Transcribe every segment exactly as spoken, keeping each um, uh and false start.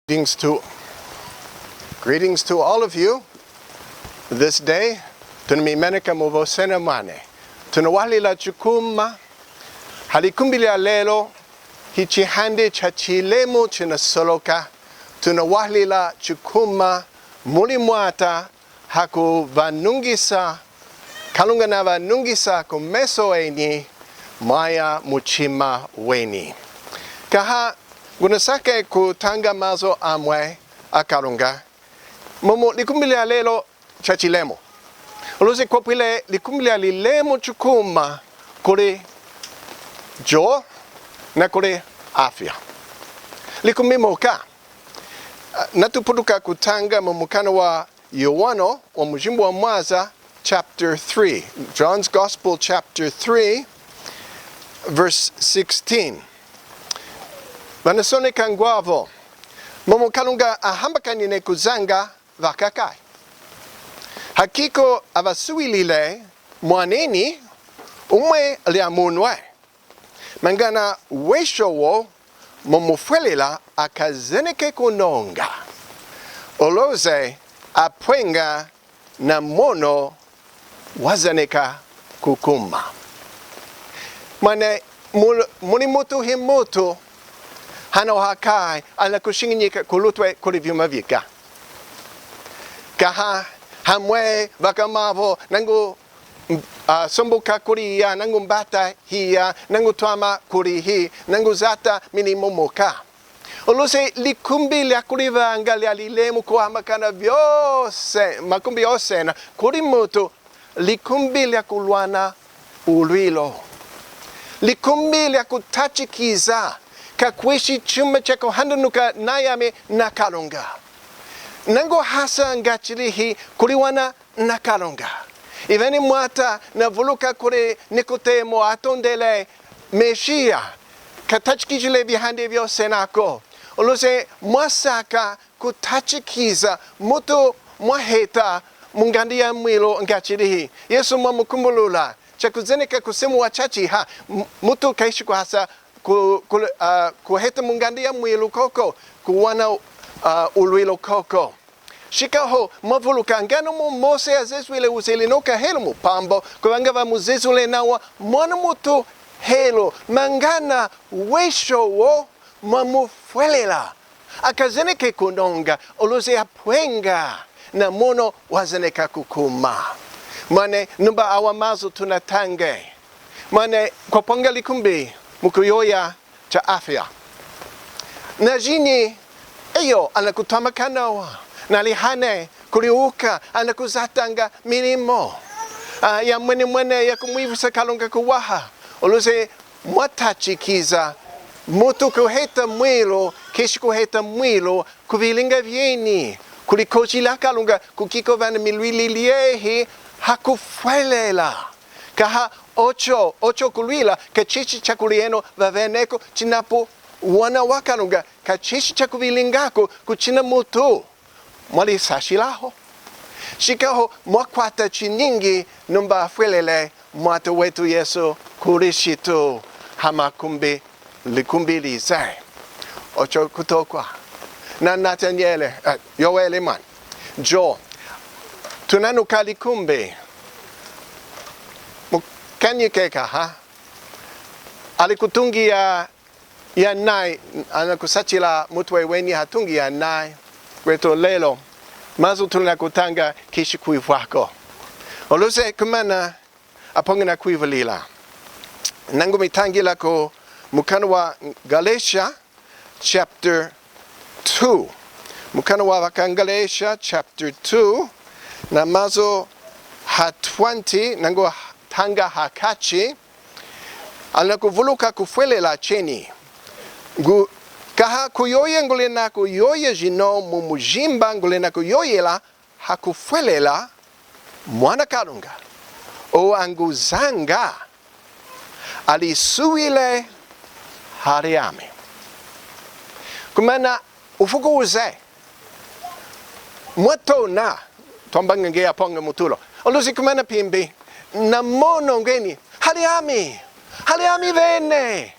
Greetings to, greetings to all of you this day. Tunamimeneka muvosena mwani. Tunawahilila chikuma ha likumbi lia lelo, hichihanda cha chilemu chinasoloka. Tunawahilila chikuma muli Mwata hakuvanungisa, Kalunga navanungisa kumeso eni, mwaya muchima weni. Kaha ngunasaka kutanga mazu amwe a Kalunga mumu likumbi lia lelo cha chilemu. Uluzi kwapwile likumbi lia lilemu chikuma kuli Jo na kuli Afya. Likumbi moka. Ah, natuputuka kutanga mu mukanda wa Yowanu wa mujimbu wa mwaza, chapter three. John's Gospel, chapter three, verse sixteen. Vanasoneka ngwavo, mumu Kalunga ahambakanine kuzanga vakakayi. Hakiko avasuwilile Mwaneni umwe lya munwe, mangana wesho wo mumufwelela akazeneke kunoña, oloze apwenga na mono wazeneka kukuma. Mwani, mul-, muli mutu hi mutu hano hakayi anakushiñinyika kulutwe kuli vyuma vika. Kaha hamwe vakamavo nangu, ah, somboka kuliya, nangu mbata hiya, nangu twama kulihi, nangu zata milimo moka. Uluzi likumbi lya kulivanga lya lilemu kuhambakana vyose, makumbi yosena, kuli mutu, likumbi lya kulwana ulwilo. Likumbi lya kutachikiza, kakweshi chuma cha kuhandunuka nayami na Kalunga. Nangu hasa ngachilihi kuliwana na Kalunga. Iveni Mwata navuluka kuli Nikodemo atondele Meshiya, katachikijile vihanda vyosena ko. Uluzi mwasaka kutachikiza mutu mwaheta mu nganda ya mwilu ngachilihi. Yesu mwamukumbulula, chakuzeneka kusemu wachachiha, m-, mutu keshi kuhasa ku-, ku-, ah, kuheta mu nganda ya mwilu koko, kuwana, ah, ulwilo koko. Shikaho, mwavuluka ngana mu Mose azezwile uzili noka helu mupambo, kuvanga vamuzezwile nawa mwana mutu helu, mangana wesho wo mwamufwelela akazeneke kunoña, oloze apwenga na mono wazeneka kukuma. Mwani, numba awa mazu tunatañi. Mwani, kwapwaña likumbi mukuyoya cha Afya. Najinyi, eyo anakutwama kanawa, nalihane, kuliuka, anakuzataña milimo, ah, ya mwenemwene ya kumwivusa Kalunga kuwaha. Oloze mwatachikiza, mutu kuheta mwilu, keshi kuheta mwilu kuvilinga vyeni, kuli koshi la Kalunga, kukiko vana milwili yehi hakufwelela. Kaha ocho, ocho kulwila, kachichi cha kuli eno vaveneko, chinapu wana wa Kalunga, kachichi cha kuvilingaku kuchina mutu mwalisashilahu. Shikaho mwakwata chinyingi numba afwelele Mwata wetu Yesu Kristu ha makumbi likumbi lize. Ocho kutokwa na Nataniele, eh, Yowele mwani. Jo, tunanuka likumbi. Mukanyikeka ha? Ali kutungi ya, ya nayi, anakusachila mutwe weni hatungi ya nayi. Kwetu lelo, mazu tunakutaña keshi kwivwako. Oloze kumana apwaña nakwivulila. Nangumitangila ku mukanda wa Galatia chapter two. Mukanda wa vaKagalatia chapter two, na mazu ha twenty, nangutaña hakachi, anakuvuluka kufwelela cheni. Ngu, kaha kuyoya ngulina kuyoya jino mu mujimba ngulina kuyoyela hakufwelela Mwana Kalunga, uwu anguzaña, alisuwile hali ami. Kumana ufuku uze mwatona, twambaña nge apwaña mutulo. Oloze kumana pimbi, namono ngeni, hali ami, hali ami vene.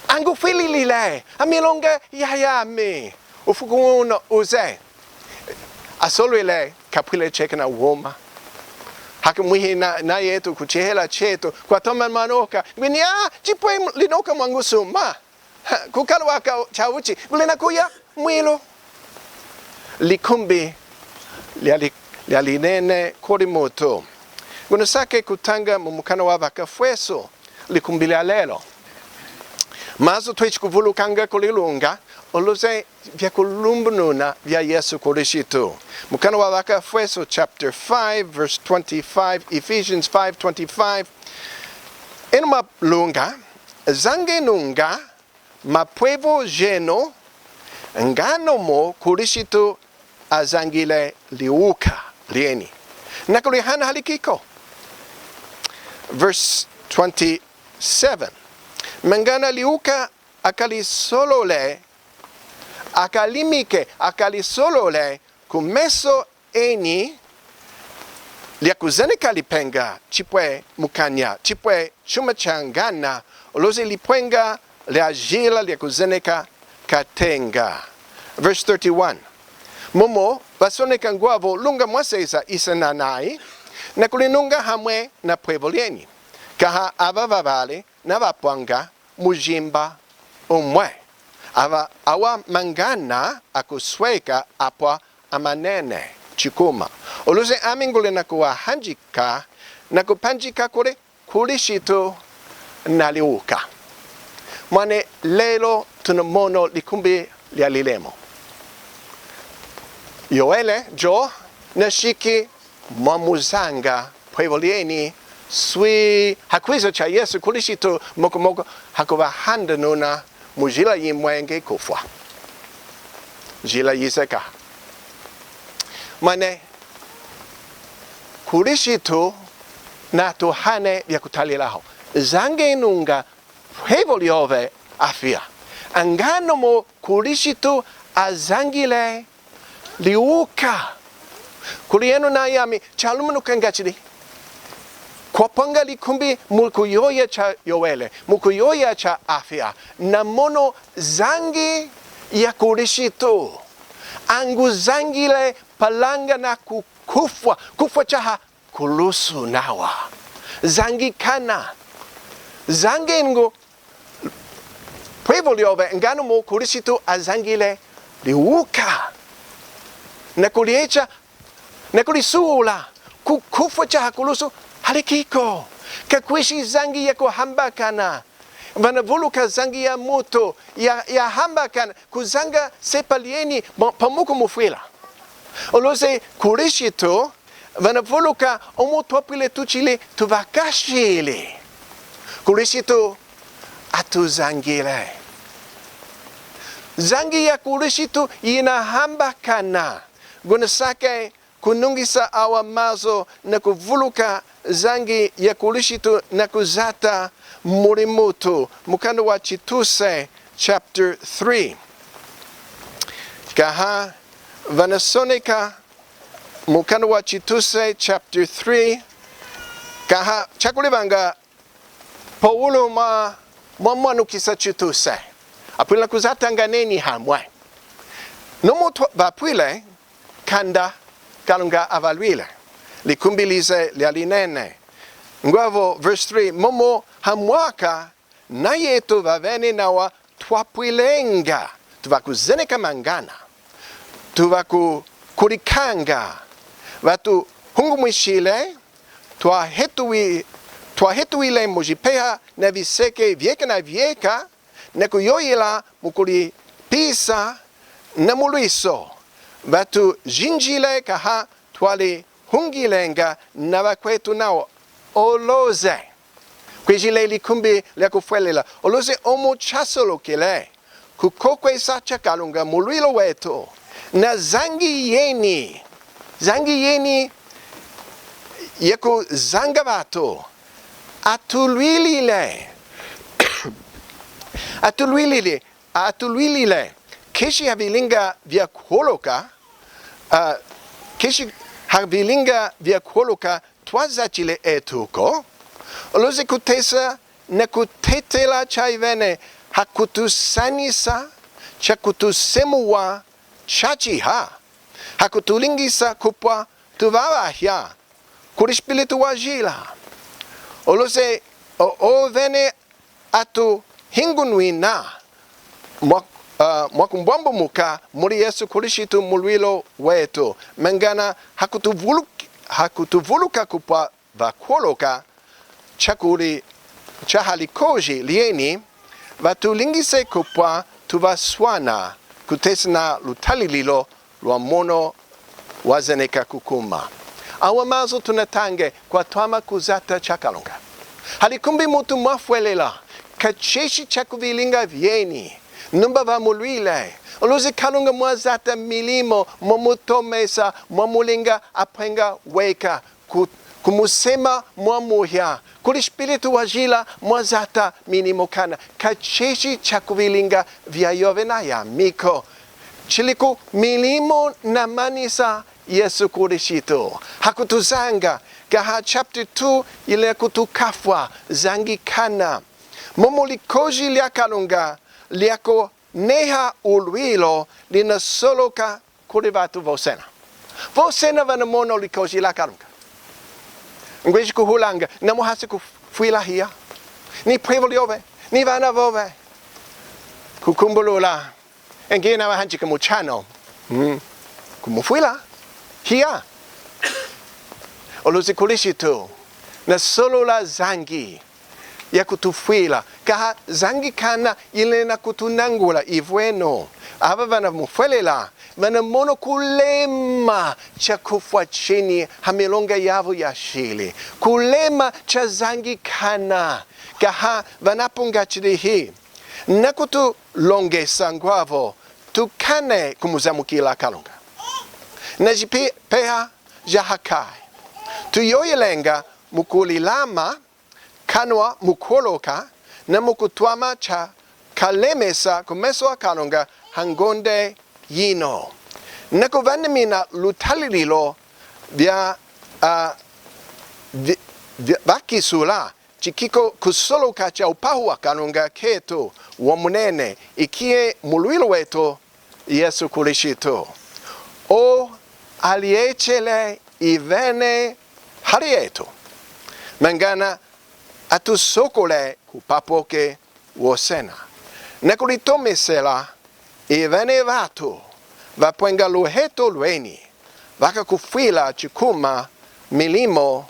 Angufwililile, amilonga yayami. Wufuku wunu wuze, asolwele kapwile cheka na woma. Hakumwihi na, na yetu kuchihela chetu, kwatoma manoka. Ngwini, ah, chipwe linoka mwangu suma. Ha, kukaluwaka chawuchi, ngulina kuya mwilu. Likumbi lyali, lyalinene kuli mutu. Ngunisaki kutaña mu mukanda wa Bakafwesu likumbi lya lelo. Mazu twechi kuvulukanga kuli Lunga, oloze vyakulumbununa vya Yesu Kristu. Mukanda wa Bakafwesu chapter five, verse twenty-five, Ephesians five twenty-five. Enu maLunga, zañenuña mapwevo jenu, nganomu Kristu azañile liwuka lyeni. Nakulihana hali kiko. Verse twenty-seven. Mangana liwuka akalisolole, akalimike, akalisolole kumeso eni lyakuzeneka lipenga, chipwe mukanya, chipwe chuma changana, oloze lipenga lyajila lyakuzeneka katenga. Verse thirty-one. Mumu vasoneka ngwavo, Lunga mwaseza, ise nanayi, nakulinuña hamwe na pwevo lyeni. Kaha ava vavali navapwaña mujimba umwe. Ava, awa mangana akusweka apwa amanene chikuma. Oloze ami nguli nakuwahanjika, nakupanjika kuli Kristu na liwuka. Mwani, lelo tunamono likumbi lyalilemu. Yowele, jo, nashiki mwamuzaña pwevo lyeni swi hakwiza cha Yesu Kristu, mokomoko hakuvahandanuna mujila yimwenge kufwa. Jila yiseka. Mwani, Kristu natuhane vyakutalilahu. Zañenuña pwevo lyove, afya. Nganomu Kristu azañile liwuka. Kuli yenu na yami, chalumunuka ngachidi. Kwapwaña likumbi mukuyoya cha Yowele, mukuyoya cha afya. Namono zañi ya Kristu. Anguzañile palanga na ku-, kufwa, kufwa cha ha kulusu nawa. Zañi kana. Zañenuña pwevo lyove, nganomu Kristu azañile liwuka. Nakulyecha, nakulisuula ku kufwa cha ha kulusu, hali kiko. Kakwishi zañi ya kuhambakana. Vanavuluka zañi ya mutu, ya, yahambakana, kuzaña sepa lyeni, mo-, pamukumufwila. Oloze Kristu, vanavuluka omu twapwile tuchili tuvakashili. Kristu atuzañile. Zañi ya Kristu yinahambakana. Ngunisaki kunuñisa awa mazu nakuvuluka zañi ya Kristu nakuzata muli mutu. Mukanda wa Chituse chapter three. Kaha vanasoneka mukanda wa Chituse chapter three. Kaha chakulivanga Pawulu mwa, mwamwanukisa Chituse. Apwile kuzataña nenyi hamwe. Nomu twa-, vapwile kanda Kalunga avalwile. Likumbi lize lyalinene. Ngwavo verse three, mumu hamwaka na yetu vavene nawa twapwileña, tuvakuzeneka mangana, tuvaku-, kulikaña, vatuhungumwishile, twahetuwi-, twahetuwile mujipeha na viseke vyeka na vyeka, nakuyoyela mukulipisa na mulwiso, vatujinjile kaha twalihungileña na vakwetu nawa. Oloze kwijile likumbi lyakufwelela, oloze omu chasolokele kukokwesa cha Kalunga mulwilo wetu, na zañi yeni, zañi yeni yakuzaña vatu, atulwilile, atulwilile, atulwilile, keshi havilinga vyakuholoka, ah, keshi havilinga vyakuholoka twazachile etuku, oloze kutesa nakutetela chayivene hakutusanisa, cha kutusemuwa chachiha, hakutulingisa kupwa tuvavahya kuli Spiritu Wajila. Oloze o- ovene atuhingunwina mwa, ah, mwakumbwambumuka muli Yesu Kristu mulwilo wetu. Mangana hakutuvuluki- hakutuvuluka kupwa vakwoloka chakuli chahali koji lyeni, vatulingise kupwa tuvaswana kutesina lutalililo lwa mono wazeneka kukuma. Awa mazu tunatañi kwatwama kuzata chaKalunga. Halikumbi mutu mwafwelela, kachechi chakuvilinga vyeni, numba vamulwile, oloze Kalunga mwazata milimo, mwamutomesa, mwamulinga apwenga weka, ku- kumusema mwamuhya, kuli Spiritu Wajila mwazata milimo kana, kachechi chakuvilinga vya yove na yamiko. Chiliku milimo namanisa Yesu Kristu. Hakutuzanga, kaha chapter two yili nakutukafwa, zangikana. Momo likoji lya Kalunga lyakuneha ulwilo linasoloka kuli vatu vosena. Vosena vanamona likoji la Kalunga. Ngwiji kuhulanga, namuhase kufwila hiya. Ni pwevo lyove, ni vana vove. Kukumbulula. Ngina vahanjika muchano. Mm. Kumufwila hiya. Oloze Kristu nasolola zangi yakutufwila. Kaha zangikana yili nakutunangula ivwenu. Ava vanamufwelela, vanamono kulema cha kufwa cheni ha milonga yavo ya shili. Kulema cha zangikana. Kaha vanapunga chilihi. Nakutulongesa ngwavo tukane kumuzamukila Kalunga. Na jipi-, peha jahakayi. Tuyoyelenga mukulilama, kanwa mukwoloka, na mukutwama cha kalemesa kumeso a Kalunga ha ngonde yino. Nakuvanamina lutalililo vya, ah, vi-, vi-, vakisula chikiko kusoloka cha upahu wa Kalunga ketu wamunene, ikiye mulwilo wetu Yesu Kristu. O alyechele ivene hali etu. Mangana atusokole kupapoke wosena. Nakulitomesela ivene vatu vapwenga luheto lweni, vakakufwila chikuma milimo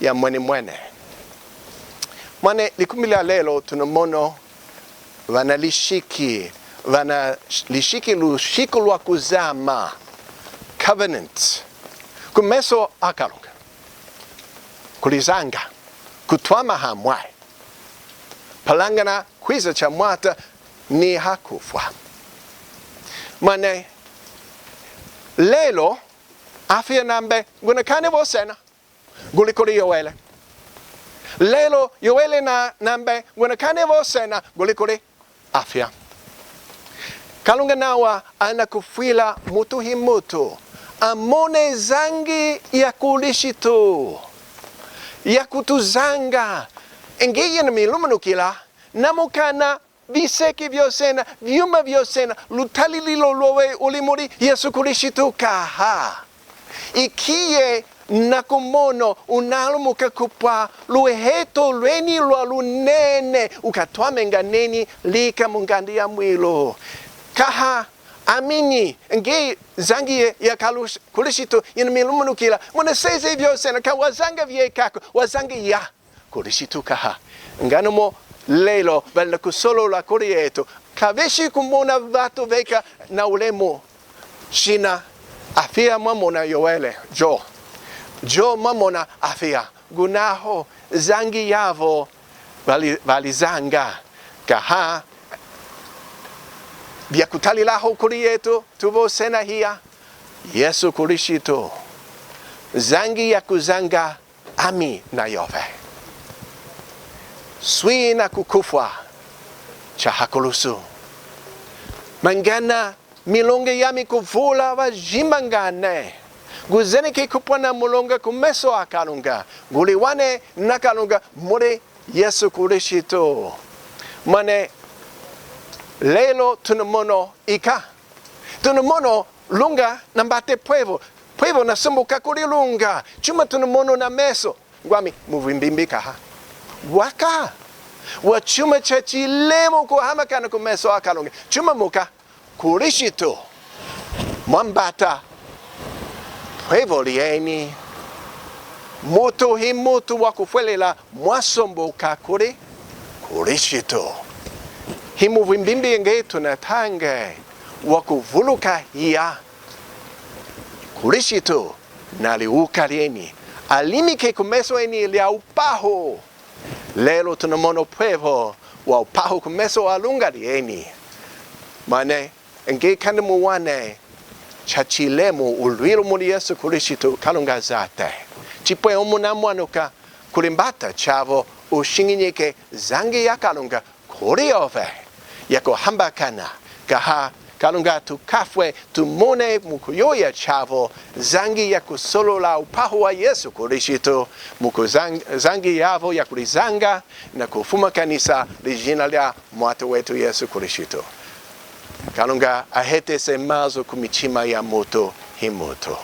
ya mwenemwene. Mwane, likumbi lya lelo tunamono vanalishiki, vanalishiki lushiku lwa kuzama, covenant, kumeso a Kalunga. Kulizanga, kutwama ha mwaya. Palangana kwiza cha Mwata ni hakufwa. Mwane, lelo, afya nambe ngunakane vosena, guli kuli Yowele. Lelo Yowele na, nambe ngunakane vosena, guli kuli afya. Kalunga nawa anakufwila mutu hi mutu amone zangi ya Kristu, yakutuzanga. Nge yena milumanukila, namukana viseki vyosena, vyuma vyosena, lutalililo lwowe uli muli Yesu Kristu kaha. Ikiye nakumono unalumuka kupwa luheto lweni lwa lunene, ukatwamenga neni lika mu nganda ya mwilu. Kaha, amini, nge zangi ya, ya Kalu-, Kristu yina milumanukila, munaseze vyosena, kawazanga vyekaku, wazangi ya Kristu kaha. Ngana mu lelo vali nakusolola kuli yetu. Kaveshi kumona vatu veka na ulemu. Shina afya mwamona Yowele, jo. Jo mwamona afya. Ngunaho zangi yavo vali, valizanga. Kaha vyakutalilaho kuli yetu tuvosena hiya. Yesu Kristu. Zangi yakuzanga ami na yove. Swina kukufwa cha hakulusu. Mangana milonga yami kuvula vajimangane. Nguzeneki kupwa na mulonga kumeso a Kalunga. Nguliwane na Kalunga muli Yesu Kristu. Mwane, lelo tunamono ika. Tunumono luñga nambata pwevo. Pwevo nasumbuka kudi luñga. Chuma tunumono nameso. Ngwami, muvwimbimbi kaha. Waka. Wachuma chachilemu kuhambakana kumeso aKalunga. Chuma muka. Kristu. Mwambata pwevo lyeni. Mutu hi mutu wakufwelela mwasumbuka kudi Kristu. Hi muvwimbimbi nge tunatañi wakuvuluka iya. Kristu naliwuka lyeni. Alimike kumeso eni lya wupahu. Lelu tunumono pwevo wa wupahu kumeso aluñga lyeni. Mwani, nge kanda muwane chachilemu wulwilu mudi Yesu Kristu Kalunga azati. Chipwe wumunamwanuka kulimbata chavo wushiñinyiki zangi ya Kalunga kudi yove yakuhambakana. Kaha Kalunga tukafwe tumone mukuyuya chavo zangi yakusolola wupahu wa Yesu Kristu, mukuzang-, zangi yavo yakulizaña nakufumakanisa lijina lya Mwata wetu Yesu Kristu. Kalunga ahetese mazu kumichima ya mutu hi mutu.